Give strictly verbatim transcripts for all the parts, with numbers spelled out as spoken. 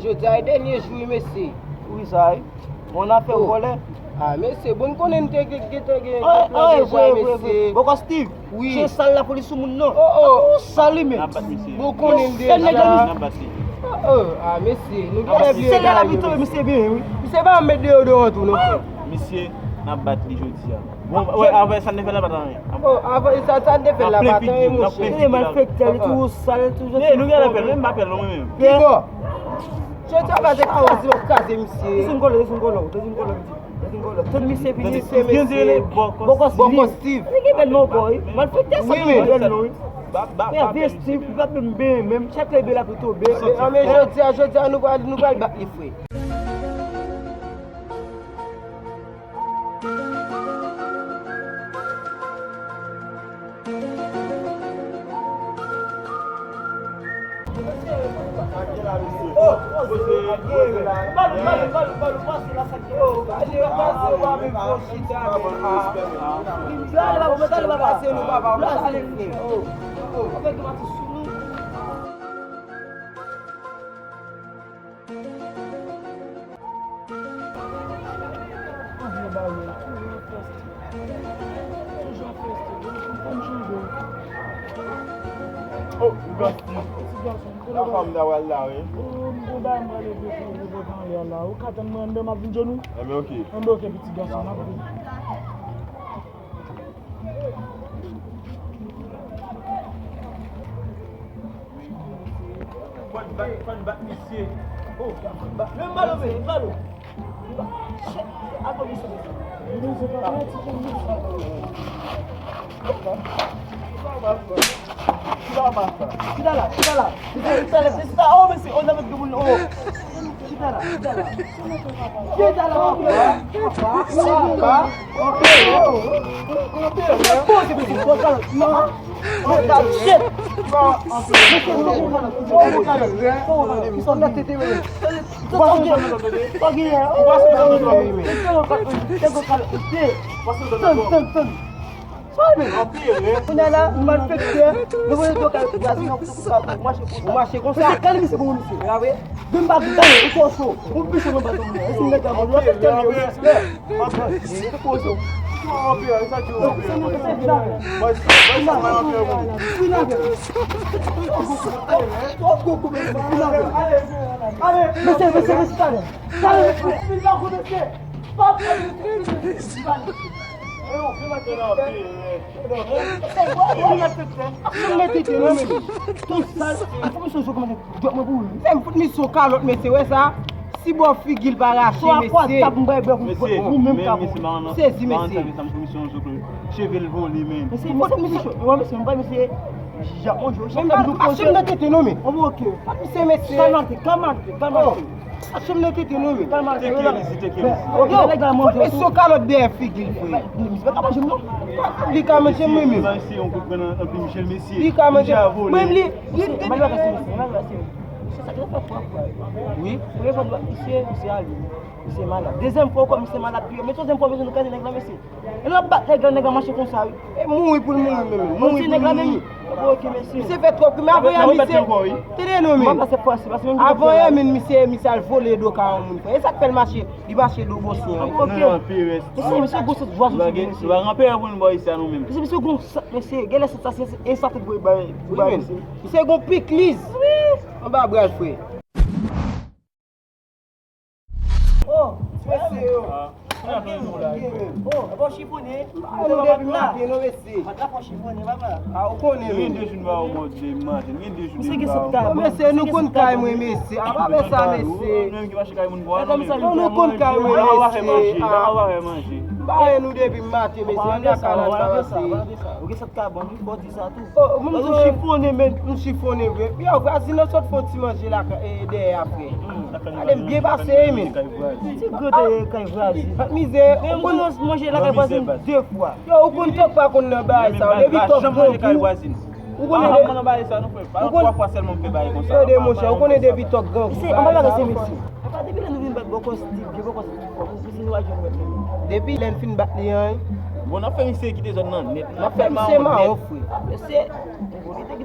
Jodi a e dènye jou wi mesye. Wi sa wi. Bon afè vòlè. Ah mesye, bon konnen n te gen gen gen gen Ay, ay, vre, vre, vre. Bòkò Steve. Wi. Chen sal la polis sou moun non. Oh oh. Ou sal li men. N ap bat misye. Bon konnen deja. N ap bat li. Oh oh. Ah mesye, nou gen lè vle. Se lè la pito misye byen wi. Misye pa met deyodoran tou non. Misye, n ap bat li jodi a. Bon, wè, avè sa n te fè la pa t anyen. Oh, avè sa sa n te fè la pa t anyen monchè. Tande malfektè li toujou sal toujou. Ye, nou gen apèl, menm apèl non mwen menm. Ki bò? Jodi a pa te kraze w ap kraze misye. Te zin kòlò, te zin kòlò, te zin kòlò, te zin kòlò. Tout misye vini se mesye. Bòkò Steve. Bòkò Steve. Li gen bèl non bò wi. Malfektè sa li gen bèl non wi. Frè vye Steve, li pa menm ben menm chak lè bèl ap tonbe. Anmen jodi a, jodi a nou pral nou pral bat li frè. Oh, m gòs ti. Ti gason, m konn fanm ta wal la, wi. Oh, m gon bagay m prale vle fè, vle fè anlè la. Ou ka tann mwen anndan, m ap vin jwenn ou? Enben, oke. Enben, oke, pitit gason, m ap vin. Fò n bat, fò n bat misye. Oh, fò n bat. Men balo, men balo. Li pa chèk. Akoz misye. Chita la, chita la. Chita la, chita la. Oh, mesye, oh, n ap met granmoun, oh. Chita la, chita la. Chita la, papa. Papa. Papa. Poze, mesye, poze, non. Poze, shit. Mesye, poze, poze, poze. Poze, poze, poze. Tann, tann, tann. Sa w menm? Kounye a la, nou malfektè, nou voye do kay pou vwazen an pou mache konsa. Ou mache konsa? Mesye, gade misye kòman misye. Menm pa di tande, ou twò cho. Ou pi cho nan baton mwen. E si nèg la mò, nou malfektè li yo. Anpil, anpil, sa di w anpil. Vin avè m. Twò gwo kou, mesye, vin avè m. Mesye, mesye, mesye, talè. Talè, mesye, vin la kou, mesye. Fè m fout misye yon kalòt, mesye, wè sa? Si bò figi l pa rache, mesye. Sezi, mesye. Cheve l vole, men. Mesye, mesye, mesye, Jan Monjo, chak jou konse. Mache m nan tete non men. Oke. Misye mesye. Kalmate, kalmate, kalmate. Mache m nan tete non men. Kalmate. Teke l isi, teke l isi. Yo, fout mesye yon kalòt dèyè figi l, frè. Misye pa ka manje m non. Li ka manje m, wi, men. Mesye, yon kout pran nan pye Michel, mesye. Li ka manje m. Mwen, li, li, li. Mal bagay se misye, mal bagay se misye. Misye sa ki fè pwòp, wi. Premye fwa nou bat misye, misye ale. Misye malad. Dezyèm fwa ankò, misye malad pi. Men twazyèm fwa, mesye, nou kraze nèg la, mesye. E n ap bat nèg la, nèg la mache konsa, wi. E mouri pou l mouri menm. Mouri pou l mouri. Oke, mesye. Misye fè twòp krim, avan yè misye. Tande non, men. Avan yè, men, misye, misye al vole do ka yon moun, frè. E sa k fè l mache, li mache do bòs li an. Oke. Mesye, misye gwo sèt vwa sou li, mesye. Misye, misye gwo sèt, mesye. Genlè sèt sa, se, se, e sa tèt voye bay, voye bay, mesye. Misye gwo pikliz. Wi. Anba bra l, frè. Oh, mesye yo. Oh, e bon chifonnen. Ah, nou depi maten, non, mesye. Mat la fò chifonnen, papa. Ah, ou konnen, men. Gen de jou n pa wè w, bon, depi maten. Gen de jou depi n pa wè w. Bon, mesye, nou konn kay mwen, mesye. Ah, pa fè sa, mesye. Nou menm ki mache kay moun pou nou. Non, nou konn kay mwen, mesye. Ah, m pa wè nou depi maten, mesye. Ann lakay la, mesye. Ou gen sèt ka bon, wi, fò di sa tou. Oh, m chifonnen, men. M chifonnen vre. Yo, vwazin nan sot fè yon ti manje la, e, dèyè a, frè. Gade m byen pase, wi, men. Ti gwo dèyè kay vwazin. Mizè. Men m konnen manje lakay vwazin de fwa. Yo, ou konn tòk pa konn nan bagay sa. Depi tòk bon pou ou konnen de, ou konnen twa fwa sèlman m fè bagay konsa. Tande, monchè, ou konnen depi tòk grangou. Se, anba bagay se mesye. Apa depi lè nou vin bat bòkò Steve, bòkò Steve fò, nou vin nou pa jwenn wè menm. Depi lè n fin bat li an, bon, n ap fè misye kite zòn nan nèt. N ap fè misye mawon, frè. Mesye, li te di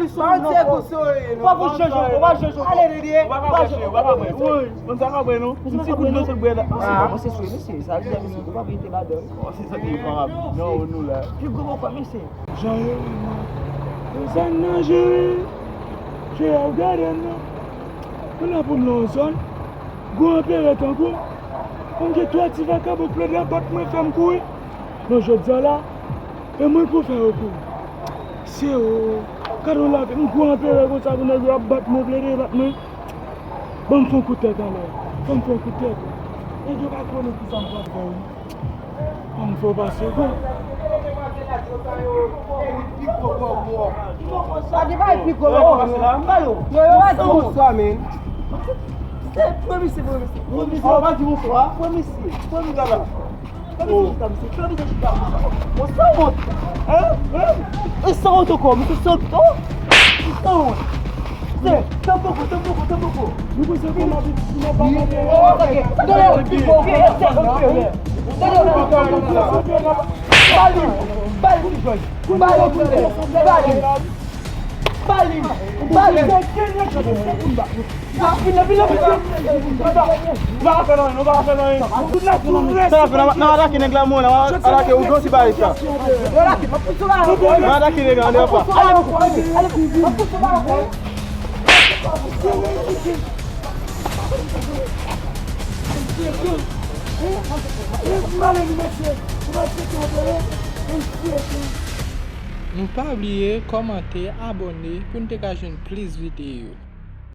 polis sou moun nan. Pa yon ti egou sou li, non. Ou pa pou jwe jòkò, ou pa jwe jòkò. Ale, Dede. Ou pa ka bwè, ou pa ka bwè. Wi, mwen sa ka bwè, non. Yon ti gout dlo sot bwè la. Ah, bon, se sou li, mesye. Sa vle di, mesye, ou pa vin te ladan. Oh, se sa ki pa rap. Non, nou la. Pi gwo bòkò, mesye. Jan yo wi, non. Zòn nan jere. Jere a w gade non. Kounye a pou m nan yon zòn. Gwo anperè tankou m. Pou m gen twa ti vakabon k plede ap bat mwen, fè m kouri. Non, jodi a la, e mwen k pou fè yo kouri. Se yo. Gade yon lavi, m gwo anperè konsa pou nèg yo ap bat mwen, plede bat mwen. Ban m fè yon kout tèt anlè. Ban m fè yon kout tèt. Nèg yo pa konnen kisa m pral fè yo. Ban m fè w pase gou. Sa gen pa pi gwo bòkò. Yo, yo pa di bonswa, men. Se premye, se premye, se premye. Ou pa di bonswa. Premye, se premye. Fè misye chita, misye. Fè misye chita, misye. Bon, sanwont. Hein? Hein? E sanwont ankò, misye sanwont. Oh! Misye sanwont. Se, tanpoko, tanpoko, tanpoko. Nou bezwen fè la vit, nou pa mande. Bali, bali, bali, bali. Bali, bali, bali. N ap atake nèg la, mwen, n ap atake ou, gon ti bagay sa. N ap atake nèg la, andedan pa. N ap atake nèg la, andedan pa. Nou pa bliye kòmante, abòne pou n te ka jwenn plis videyo.